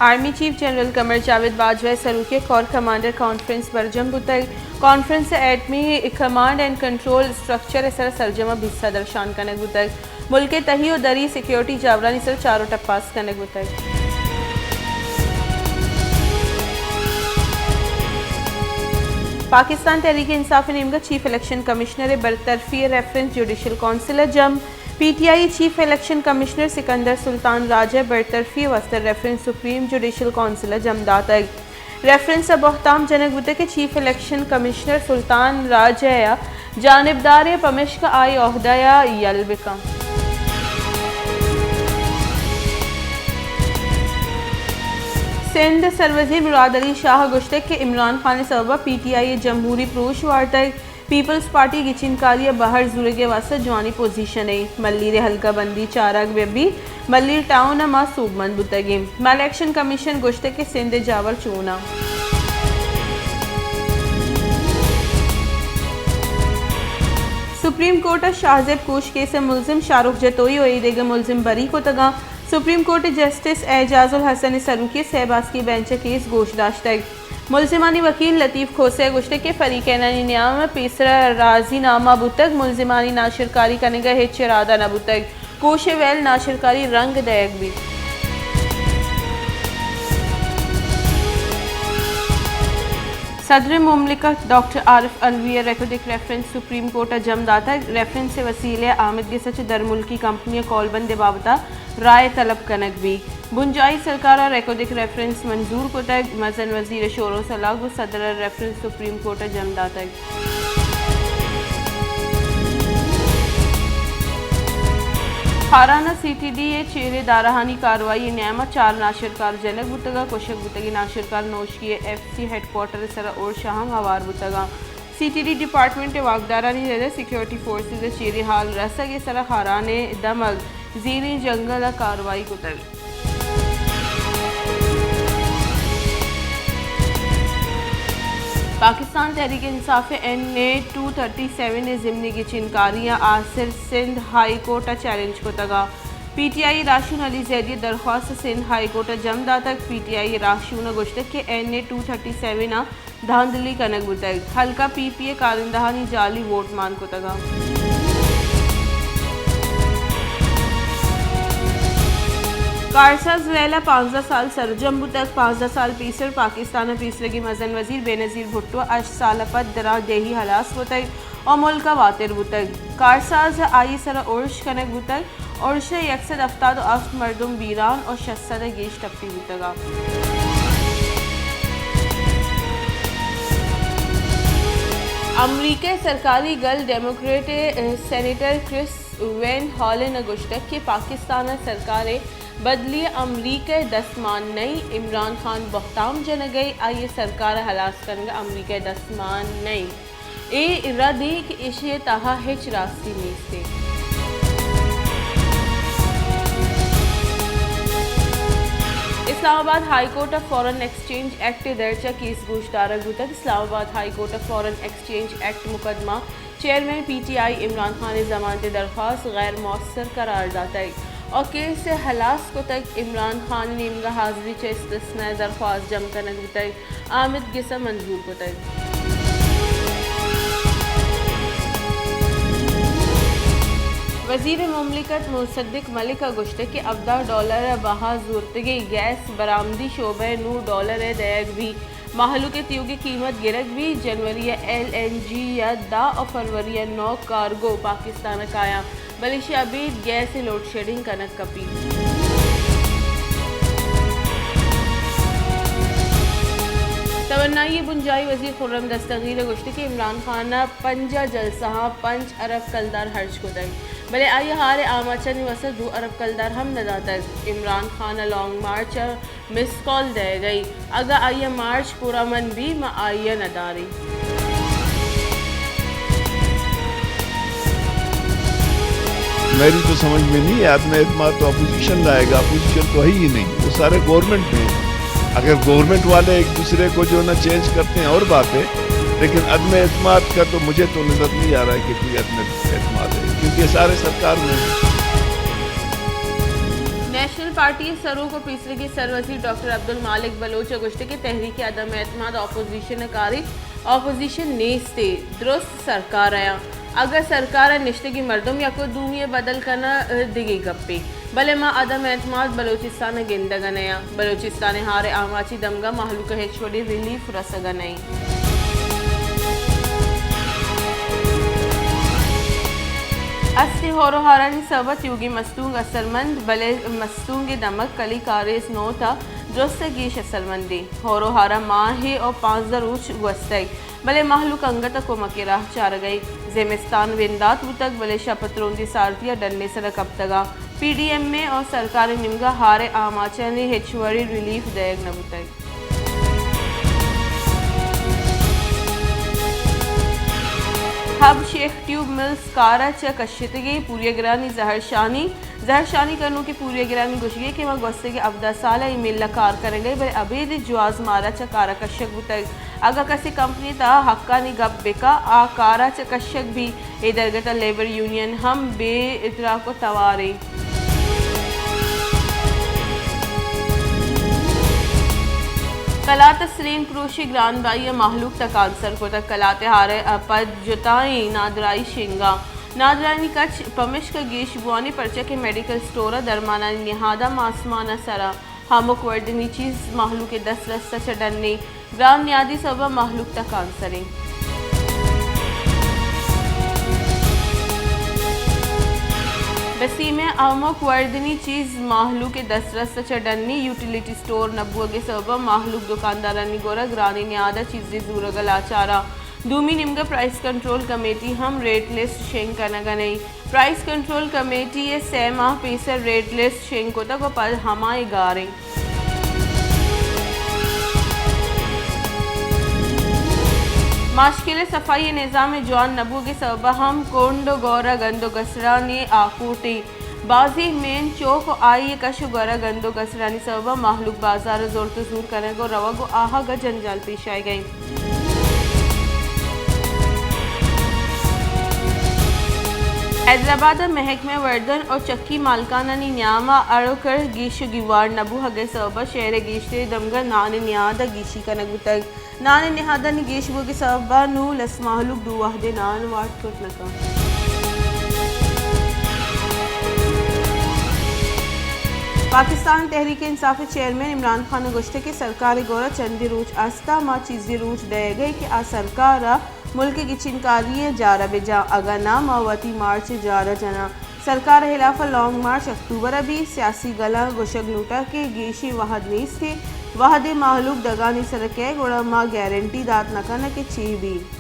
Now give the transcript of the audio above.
Army chief general Qamar جاوید باجوہ ءِ سروکی ءَ کور کمانڈر کانفرنس برجم بوتگ۔ کانفرنس ءَ ایٹمی کمانڈ اینڈ کنٹرول اسٹرکچر ءِ سرا سرجم ءَ بیسہ درشان کنگ بوتگ۔ ملک ءِ تہی ءُ دری سیکیورٹی جاورانی سرا چار ءُ ٹپاس کنگ بوتگ۔ پاکستان تحریک انصاف ءِ نیمگ ءَ چیف الیکشن کمشنر ءِ برطرفی ءِ ریفرنس جوڈیشل کونسل ءَ جم۔ پی ٹی آئی ءِ چیف الیکشن کمشنر سکندر سلطان راجہ ءِ برطرفی ءِ واستہ ریفرنس سپریم جوڈیشل کونسل ءَ جم داتگ۔ ریفرنس ءَ بہتام جنگ بوتگ کہ چیف الیکشن کمشنر سلطان راجہ ءَ جانبداریں، پمیشکا آئی عہدہ ءَ یل بہ کن۔ سندھ ءِ سروزیر مراد علی شاہ ءَ گوشتگ کہ عمران خان ءِ سبب ءَ پی ٹی آئی ءِ جمہوری پروش وارتگ۔ پیپلز پارٹی گچینکاری ءَ بہر زورگ ءِ واستہ جوانیں پوزیشنے۔ ملیر ءِ حلقہ بندی چارگ بہ بی، ملیر ٹاؤن ءَ ما سوبمند بوتگیں۔ ما الیکشن کمیشن ءَ گوشتگ کہ سندھ ءِ جاور چوناں۔ سپریم کورٹ ءَ شاہ زیب کوش کیس ءِ ملزم شاہ رخ جتوئی ءُ اے دگہ ملزم بری کتگاں۔ سپریم کورٹ ءِ جسٹس اعجاز الحسن ءِ سروکی ءَ سئے باسکی بینچ ءَ کیس گوش داشتگ۔ ملزمانی وکیل لطیف کھوسہ ءَ گوشتگ کہ فریقینانی نیام ءَ پیسرا راضی نامہ بوتگ، ملزمانی ناشرکاری کنگ ءِ ہچ ارادہ نہ بوتگ، کوش ءِ ویل ناشرکاری رنگ دئیگ بیت۔ صدر مملکت ڈاکٹر عارف علوی ءَ ریکوڈک ریفرنس سپریم کورٹ ءَ جم داتگ۔ ریفرنس ءِ وسیلہ ءَ آمد گس ءَ چہ درملکی کمپنی ءِ کولبند ءِ بابت ءَ رائے طلب کنگ بیت۔ بنجاہی سرکار ءَ ریکوڈک ریفرنس منظور کتگ، مزن وزیر ءِ شور ءُ سلاہ گوں صدر ءَ ریفرنس سپریم کورٹ ءَ جم داتگ۔ خاران ءَ سی ٹی ڈی ءِ چیریں دارہانی کاروائی ءِ نیام ءَ چار ناشرکار جنگ بوتگ ءُ کشگ بوتگیں ناشرکار نوشکی ءِ ایف سی ہیڈ کوارٹر ءِ سرا ارش ءَ ہم ہوار بوتگ اَنت۔ سی ٹی ڈی ڈیپارٹمنٹ ءِ واکدارانی رد ءَ سیکیورٹی فورسز ءِ چیریں حال رسگ ءِ سرا خاران ءِ دمگ زیریں جنگل ءَ کاروائی کتگ۔ پاکستان تحریک انصاف ءِ این اے ٹو تھرٹی سیون ءِ ضمنی گچینکاریاں آسر سندھ ہائی کورٹ ءَ چیلنج کتگ ءُ پی ٹی آئی ءِ راہشون علی زیدی ءِ درخواست ءَ سندھ ہائی کورٹ ءَ جم داتگ۔ پی ٹی آئی ءِ راہشون ءَ گوشتگ کہ این اے ٹو تھرٹی سیون ءَ دھاندلی کنگ بوتگ، حلقہ پی پی ءِ کارندہانی جعلی ووٹ مان کتگ اَنت۔ کارساز ویل ءَ پانزدہ سال سرجم بوتگ۔ پانزدہ سال پیسر پاکستان ءِ پیسرگیں مزن وزیر بینظیر بھٹو ءَ ہشت سال ءَ پد دراہ ڈیہی ہلاس بوتگ ءُ ملک ءَ واتر بوتگ۔ کارساز ءَ آئی ءِ سرا ارش کنگ بوتگ۔ ارش ءَ یک سد ہفتاد ءُ ہفت مردم بیران ءُ شش سد ءَ گیش ٹپی بوتگ اَنت۔ امریکہ ءِ سرکاری گل ڈیموکریٹ ءِ سینیٹر کرس وین ہالن ءَ گوشتگ کہ پاکستان ءِ سرکار ءِ بدلی ءَ امریکہ ءِ دست مان نہ اِنت۔ عمران خان بہتام جنگ ءَ، آئی ءِ سرکار ءِ ہلاس کنگ ءَ امریکہ ءِ دست مان نہ اِنت۔ اے ردے کہ ایشی ءِ تہا ہچ راستی نیست اِنت۔ اسلام آباد ہائی کورٹ ءَ فارن ایکسچینج ایکٹ ءِ درچ ءَ کیس گوشدارگ بوتگ۔ اسلام آباد ہائی کورٹ ءَ فارن ایکسچینج ایکٹ مقدمہ chairman P T I Imran Khan ءِ ضمانت ءِ درخواست غیر مؤثر قرار داتگ ءُ کیس ءَ ہلاس کتگ۔ عمران خان ءِ نیمگ ءَ حاضری چہ استثنائی درخواست جم کنگ بوتگ۔ آمد گس ءَ منظور کتگ۔ وزیر مملکت مصدق ملک ءَ گوشتگ کہ ہبدہ ڈالر ءِ بہا زورتگیں گیس برآمدی شعبہ ءَ نو ڈالر ءَ دئیگ بیت۔ مہلوک ءِ تیوگیں قیمت گرگ بیت۔ جنوری ءَ ایل این جی ءِ دہ ءُ فروری ءَ نو کارگو پاکستان ءَ کایاں۔ بلے ایشی ءَ ابید گیس ءِ لوڈ شیڈنگ کنگ کپیت۔ توانائی ءِ بنجاہی وزیر خرم دستگیر ءَ گوشتگ کہ عمران خان ءَ پنجاہ جلسہاں پنچ ارب کلدار ہرچ کتگ، بلے آئی ءَ ہار ءِ آماچانی واستہ دو ارب کلدار ہم نہ داتگ۔ عمران خان ءَ لانگ مارچ ءَ مس کال دئیگ ءَ اِنت۔ اگاں آئی ءِ مارچ پورا من بیت، ما آئی ءَ نہ داریں۔ میری تو سمجھ میں نہیں ہے، عدم اعتماد تو اپوزیشن لائے گا، اپوزیشن تو ہے ہی نہیں، وہ سارے گورنمنٹ میں ہیں۔ اگر گورنمنٹ والے ایک دوسرے کو جو ہے نا چینج کرتے ہیں اور بات ہے، لیکن عدم اعتماد کا تو مجھے تو نظر نہیں آ رہا ہے کہ کوئی عدم اعتماد ہے، کیونکہ یہ سارے سرکار میں ہیں۔ نیشنل پارٹی ءِ سروک ءُ پیسریگیں سروزیر ڈاکٹر عبدالمالک بلوچ ءَ گوشتگ کہ تحریک عدم اعتماد اپوزیشن ءِ کارے، اپوزیشن نیست ءُ درست سرکار ءَ۔ اگاں سرکار ءَ نشتگیں مردم یک ءُ دومی ءَ بدل کناں، دگہ گپے، بلے ما عدم اعتماد بلوچستان ءَ گندگ ءَ نیاں۔ بلوچستان ءِ ہار ءُ آماچی دمگ ءَ مہلوک ءَ ہچ وڑیں ریلیف رسگ ءَ نہ انت۔ استیں ہور ءُ ہارانی سبب ءَ تیوگیں مستونگ اثرمند، بلے مستونگ ءِ دمگ کلی کاریز نوت ءَ درست ءَ گیش اثرمند انت۔ ہور ءُ ہار ءَ ماہے ءُ پانزدہ روچ گوستگ، بلے مہلوک انگت ءَ کمک ءِ راہ چارگ ءَ انت۔ زمستان بندات بوتگ، بلے شپ ءُ ترندیں سارتی ءَ ڈن ءِ سر ءَ کپتگ ءُ پی ڈی ایم اے ءُ سرکار ءِ نیمگ ءَ ہار ءِ آماچانی ہچ وڑیں ریلیف دئیگ نہ بوتگ۔ ہب شیخ ٹیوب ملز کار ءَ چہ کشتگیں پوریاگرانی زہرشانی۔ زہرشانی کنوکیں پوریاگرانی گوشگ ءَ کہ ما گوستگیں ہبدہ سال ءَ اے مل ءَ کار کنگ ءَ ایں، بلے ابید جواز مارا چہ کار ءَ کشگ بوتگ۔ اگاں کسے کمپنی ءِ تہا حقانی گپ بہ کن، آ کار ءَ چہ کشگ بیت۔ اے درگت ءَ لیبر یونین ہم بے ادراک ءُ توار انت۔ کلات ءَ سرین پروشی گران بہائی ءَ مہلوک تکانسر کتگ۔ کلات ءِ ہار ءَ پد جتائیں نادراہی شنگ ءَ۔ نادراہیانی کچ پمشکا گیش بوان انت، پرچا کہ میڈیکل سٹور ءَ درمانانی نہاد ءَ ماسمان ءَ سر ءَ۔ ہمک وردنی چیز مہلوک ءِ دسترس ءَ چہ ڈن انت۔ گران نیادی سبب ءَ مہلوک تکانسر انت۔ بسیم ءَ ہمک وردنی چیز مہلوک ءِ دسترس ءَ چہ ڈن انت۔ یوٹیلیٹی سٹور نہ بوگ ءِ سبب ءَ مہلوک دکاندارانی گور ءَ گرانیں نیاد ءَ چیزے زورگ ءَ لاچار انت۔ دومی نیمگ ءَ پرائس کنٹرول کمیٹی ہم ریٹ لسٹ شنگ کنگ ءَ نہ انت۔ پرائس کنٹرول کمیٹی ءَ سئے ماہ پیسر ریٹ لسٹ شنگ کتگ ءُ پد ہمائی گار انت۔ ماشکل ءِ صفائی ءِ نظام ءِ جوان نہ بوگ ءِ سبب ءَ ہم کنڈ ءُ گور ءَ گند ءُ گسرانی آکوٹ انت۔ بازیں مین چوک ءُ آئی ءِ کش ءُ گور ءَ گند ءُ گسرانی سبب ءَ مہلوک بازار ءَ زرت ءُ زور کنگ ءُ روگ ءُ آہگ ءَ جنجال پیش آیگ ءَ انت۔ حیدرآباد ءَ محکمہ وردن ءُ چکی مالکانانی نیام ءَ اڑ ءُ کر گیش ءُ گیوار نہ بوہگ ءِ سبب ءَ شہر ءِ گیشتریں دمگ ءَ نان ءِ نیاد ءَ گیشی کنگ بوتگ۔ نان ءِ نہادانی گیش بوگ ءِ سبب ءَ نوں لس مہلوک دو وہدے نان وارت کت نہ کنت۔ پاکستان تحریک انصاف ءِ چیئرمین عمران خان ءَ گوشتگ کہ سرکار ءِ گور ءَ چندے روچ است ءُ ما چیزے روچ دئیگ ءَ ایں کہ آ سرکار ءَ ملک ءِ گچینکاری ءِ جار ءَ بہ جاں، اگاں ناں ما وتی مارچ ءِ جار ءَ جناں۔ سرکار ءِ ہلاف ءَ لانگ مارچ اکتوبر ءَ بیت۔ سیاسی گلاں گوشگ لوٹاں کہ گیشیں وہد نیست انت، وہدے مہلوک دگانی سر ءَ کئیت گڑا ما گارنٹی دات نہ کناں کہ چے بیت۔